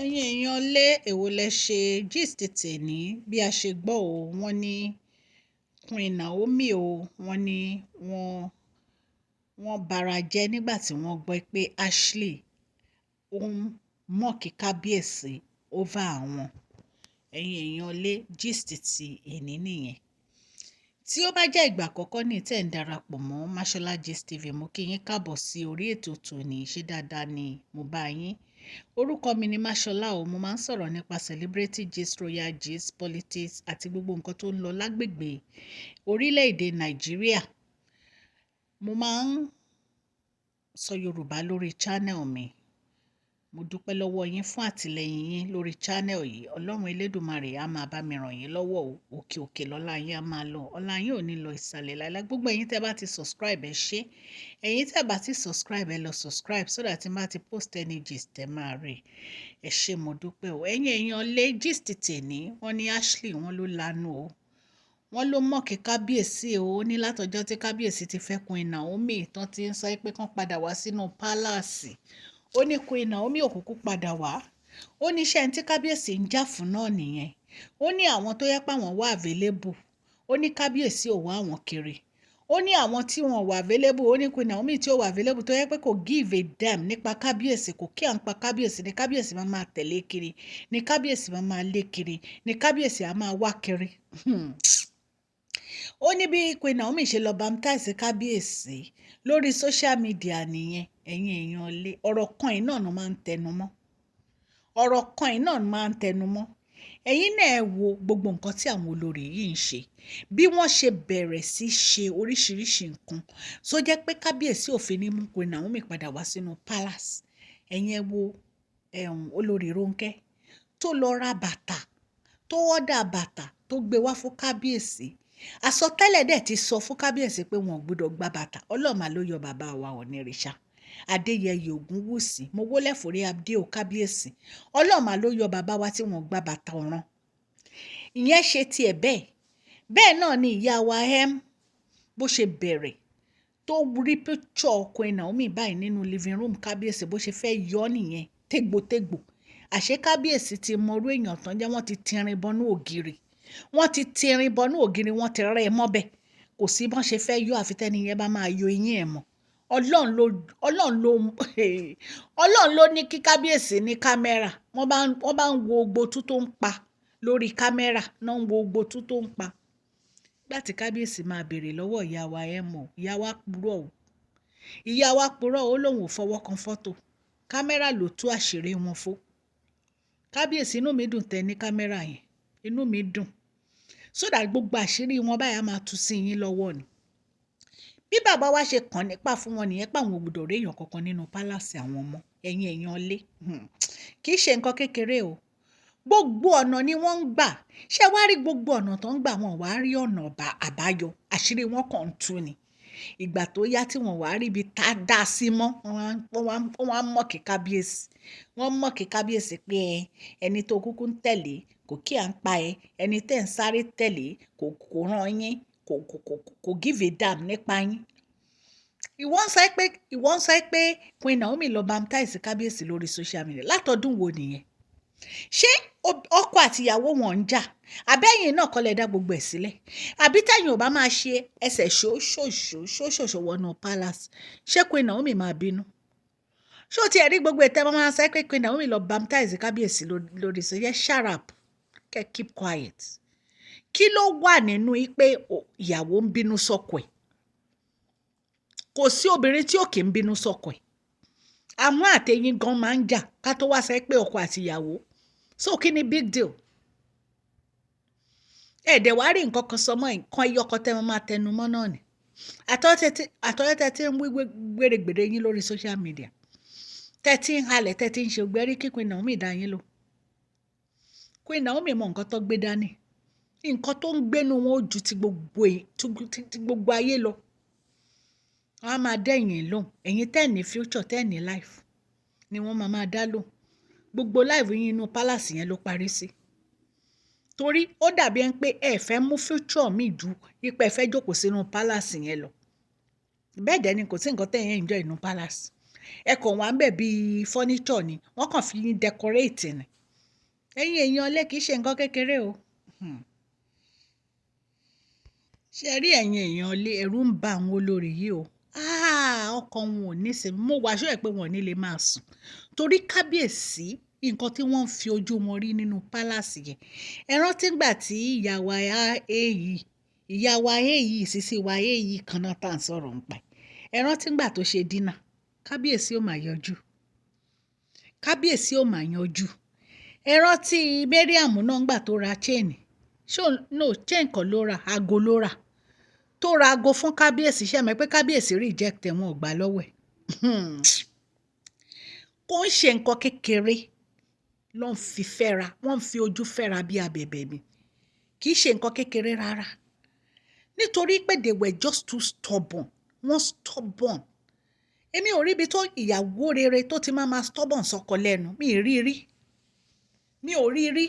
Ẹ̀yin èèyàn lé, èwo lẹ ṣe gist tèní bí a ṣe gbọ́ ọ, wọ́n ní Queen Naomi o, wọ́n ní wọ́n bara jẹ́ nígbà tí wọ́n gbọ́ pé Ashley ó ń mock kábíyèsí over àwọn. Ẹ̀yin èèyàn lé, gist ti èní nìyẹn. Tí ó bá jẹ́ ìgbà àkọ́kọ́ ní tẹ́ ń darapọ̀ mọ́ Mashola Gist TV, mo kí yín káàbọ̀ sí orí ètò tòní. Ṣé dáadáa ni mo bá yín? Orúkọ mi ni Mashola o. Mo máa ń sọ̀rọ̀ nípa celebrity gist, royal gist, politics àti gbogbo nǹkan tó ń lọ lágbègbè orílẹ̀-èdè Nàìjíríà. Mo máa ń sọ Yorùbá lórí channel mi. Mo dúpẹ́ lọ́wọ́ yín fún àtìlẹ́yìn yín lórí channel yìí. Ọlọ́run Elédùmarè á máa bá mi ràn yín lọ́wọ́ o. Òkè òkè lọ́lá yín á máa lọ. Ọlá yín ò ní lọ ìsàlẹ̀ láíláí. Gbogbo ẹ̀yin tẹ́ bá ti subscribe, ẹ ṣé. Ẹ̀yin tẹ́ bá ti subscribe, ẹ lọ subscribe so that tí n bá ti post any gist, ẹ máa rí. Ẹ ṣé, mo dúpẹ́ o. Ẹ̀yin èèyàn lé, gist tèní, wọ́n ní Ashley, wọ́n ló lanu o. Wọ́n ló mock kábíyèsí o. Ó ní látọjọ́ tí kábíyèsí ti fẹ́ Queen Naomi tán, ti ń sọ pé kán padà wá sínú palace. Ó ní Queen Naomi ò kúkú padà wá. Ó ní iṣẹ́ tí kábíyèsí ń jà fún náà nìyẹn. Ó ní àwọn tó yẹ pé àwọn wà available, ó ní kábíyèsí ò wá àwọn kiri. Ó ní àwọn tí wọn wà available, ó ní Queen Naomi tí ó wà available, tó yẹ pé kò give a damn nípa kábíyèsí, kò kí à ń pa kábíyèsí, ní kábíyèsí máa máa tẹ̀lé kiri, ní kábíyèsí máa máa lé kiri, ní kábíyèsí á máa wá kiri. Ó ní bí Queen Naomi ṣe lọ baptize kábíyèsí lórí social media nìyẹn. Ẹ̀yin èèyàn lé, ọ̀rọ̀ kan yìí náà ló máa ń tẹnu mọ́. Ọ̀rọ̀ kan yìí náà máa ń tẹnu mọ́. Ẹ̀yin náà, ẹ wo gbogbo nǹkan tí àwọn olórí yìí ń ṣe, bí wọ́n ṣe bẹ̀rẹ̀ sí ṣe oríṣiríṣi nǹkan tó jẹ́ pé kábíyèsí òfin ní mú Queen Naomi padà wá sínú palace. Ẹ̀yin ẹ wo ẹ̀hún olórí Rónkẹ́ tó lọ ra bàtà, tó order bàtà, tó gbé wá fún kábíyèsí. Àsọtẹ́lẹ̀ dẹ̀ ti sọ fún kábíyèsí pé wọn ò gbọ́dọ̀ gba bàtà. Ọlọ́mà ló yọ bàbá wa Ọ̀nìrìṣà Adéyẹyè Ògúnwùsì. Mo wólẹ̀ forí adé o, kábíyèsí. Ọlọ́mà ló yọ bàbá wa tí wọ́n gba bàtà ọ̀ràn. Ìyẹn ṣe tiẹ̀ bẹ́ẹ̀. Bẹ́ẹ̀ náà ni ìyá wa m bó ṣe bẹ̀rẹ̀ tó rí picture Queen Naomi báyìí nínú living room kábíyèsí, bó ṣe fẹ́ yọ nìyẹn tégbòtégbò. Àṣé kábíyèsí ti mọrú èèyàn tán jẹ́. Wọ́n ti tirin bọnú ògiri, wọ́n ti tirin bọnú ògiri, wọ́n ti rẹ́ ẹ mọ́bẹ̀. Kò sí bọ́n ṣe fẹ́ yọ, àfi tẹ́ni yẹn bá máa yọ eyín ẹ̀ mọ́. Ọlọ́run ló ní kí kábíyèsí ní kámẹ́rà. Wọ́n bá ń wo gbogbo tú tó ń pa lórí kámẹ́rà náà, ń wo gbogbo tú tó ń pa. Nígbà tí kábíyèsí máa béèrè lọ́wọ́ ìyá wa ẹ̀ mọ̀, ìyá wa purọ́ o. Ìyá wa purọ́, ó lóun ò fọwọ́ kan fọ́tò. Kámẹ́rà ló tú àṣírí wọn fó. Kábíyèsí, inú mi dùn tẹ ní kámẹ́rà yẹn. Inú mi dùn so that gbogbo àṣírí wọn báyà máa tú sí yín lọ́wọ́ ni. Bí bàbá wa ṣe kàn nípa fún wọn nìyẹn pé àwọn ò gbọdọ̀ rí èèyàn kankan nínú palace àwọn ọmọ. Ẹ̀yin èèyàn lé, kì í ṣe nǹkan kékeré o. Gbogbo ọ̀nà ni wọ́n ń gbà. Ṣé wàá rí gbogbo ọ̀nà tó ń gbà, wọ́n wàá rí ọ̀nà àbáyọ. Àṣírí wọn kàn ń tú ni. Ìgbà tó yá tí wọ́n wàá rí ibi tá a dá sí mọ́, wọ́n wá mock kábíyèsí. Wọ́n mock kábíyèsí pé ẹni tó kúkú ń tẹ̀lé kò kí à ń pa ẹ, ẹni tẹ́ ń sáré tẹ̀lé kò ràn yín, kò give a damn nípa yín. Ìwọ ń sọ pé Queen Naomi lọ baptize kábíyèsí lórí social media. Látọdún wo nìyẹn? Ṣé ọkọ àti ìyàwó wọn ń jà? Àbẹ́yìn náà kọ́ lẹ dá gbogbo ẹ̀ sílẹ̀? Àbí tẹ̀yìn ò bá máa ṣe ẹsẹ̀ ṣóṣòṣò ṣóṣòṣò wọnú palace, ṣé Queen Naomi máa bínú? Ṣé o ti ẹ̀ rí gbogbo ètò ẹ̀ máa sọ pé Queen Naomi lọ baptize kábíyèsí lórí sọ yẹ? Shut up, kẹ́ keep quiet. Kí ló wà nínú pé ìyàwó ń bínú sọ́kọ ẹ̀? Kò sí obìnrin tí ò kì í bínú sọ́kọ ẹ̀. Àwọn àtẹ̀yìn gan máa ń jà, ká tó wá sọ pé ọkọ àti ìyàwó. So kí ni big deal? Ẹ̀ẹ́dẹ̀ wá rí nǹkan kan sọ mọ́. Nǹkan ẹyọkọ tẹ́ wọ́n máa tẹnu mọ́ náà ni àtọ́jọ́ tẹ́ tí ń wí gbèrègbèrè yín lórí social media, tẹ́ tí ń halẹ̀, tẹ́ tí ń ṣe ògbẹ́rí kí Queen Naomi dá yín lò. Queen Naomi mọ nǹkan tó gbé dání. Nǹkan tó ń gbénu wọn ó ju ti gbogbo ayé lọ. Wọ́n á máa dẹ́yìn lóhùn. Ẹ̀yin tẹ́ ní future, tẹ́ ní life ni wọ́n máa máa dá lóhùn. Gbogbo life yín, inú palace yẹn ló parí sí, torí ó dàbí ẹni pé ẹ fẹ́ mú future mi ju ipò ẹ fẹ́ jókòó sínú palace yẹn lọ. Bẹ́ẹ̀ dẹ̀ ni kò sí nǹkan tẹ́ ẹ̀ enjoy inú palace. Ẹ kàn wá ń bẹ̀ bíi furniture ni, wọ́n kàn fi yín decorate ni. Ẹ̀yin èèyàn lé, kìí ṣe nǹkan kékeré o. Ṣé ẹ rí, ẹ̀yin èèyàn lé, ẹ̀rù ń ba àwọn olórí yìí o. Ah, ọkàn wọn ò ní sinmi. Mo wá sure pé wọn ò ní lè máa sùn. Torí kábíyèsí, nǹkan tí wọ́n ń fi ojú wọn rí nínú palace yẹn. Ẹ rántí ìgbà tí ìyá wa A yìí, ìyá wa A yìí, Sisi wa A yìí kan náà tá à ń sọ̀rọ̀ ń pa ẹ̀. Ẹ rántí ìgbà tó ṣe dinner, kábíyèsí ò máa yọjú. Kábíyèsí ò máa yọjú. Ẹ rántí Mariam náà ńgbà tó ra chain. Ṣé no chain kọ́ ló ra, ago ló rà. Tó ra ago fún kábíyèsí, ṣé ẹ mọ̀ pé kábíyèsí reject ẹ̀, wọn ò gbà lọ́wọ́ ẹ̀. Kò ń ṣe nǹkan kékeré ló ń fi fẹ́ra, wọ́n ń fi ojú fẹ́ra bí abẹ̀bẹ̀ ni. Kì í ṣe nǹkan kékeré rárá. Nítorí pé they were just too stubborn. Wọ́n stubborn. Èmi ò rí ibi tó ìyàwó rere tó ti máa ma stubborn sọ́kọ lẹ́nu. Mi ì rí rí. Mi ò rí rí.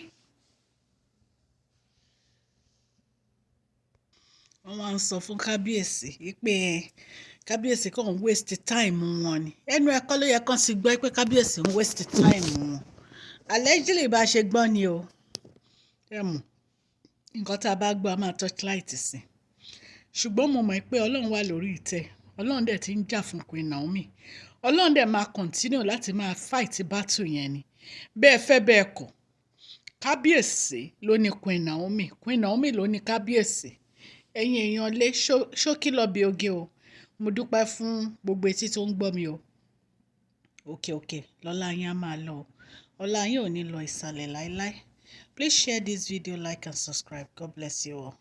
Wọ́n wá ń sọ fún kábíyèsí pé kábíyèsí kàn ń waste time wọn ni. Ẹnu ẹ kọ́ ló yẹ kán sì gbọ́ pé kábíyèsí ń waste time wọn. Allegedly bá ṣe gbọ́ ni o. Ẹ mọ̀, nǹkan tí a bá gbọ́ a máa torchlight sí. Ṣùgbọ́n mo mọ̀ pé Ọlọ́run wà lórí ìtẹ́. Ọlọ́run dẹ̀ ti ń jà fún Queen Naomi. Ọlọ́run dẹ̀ máa continue láti máa fight battle yẹn ni. Bẹ́ẹ̀ fẹ́ bẹ́ẹ̀ kọ̀. Kábíyèsí ló ní Queen Naomi. Queen Naomi ló ní kábíyèsí. Ẹ̀yin èèyàn lé, ṣókí lọ bí oge o. Mo dúpẹ́ fún gbogbo etí tó ń gbọ́ mi o. Òkè òkè lọ́lá yín á máa lọ. Ọlá yín ò ní lọ ìsàlẹ̀ láíláí. Please share this video, like and subscribe. God bless you all.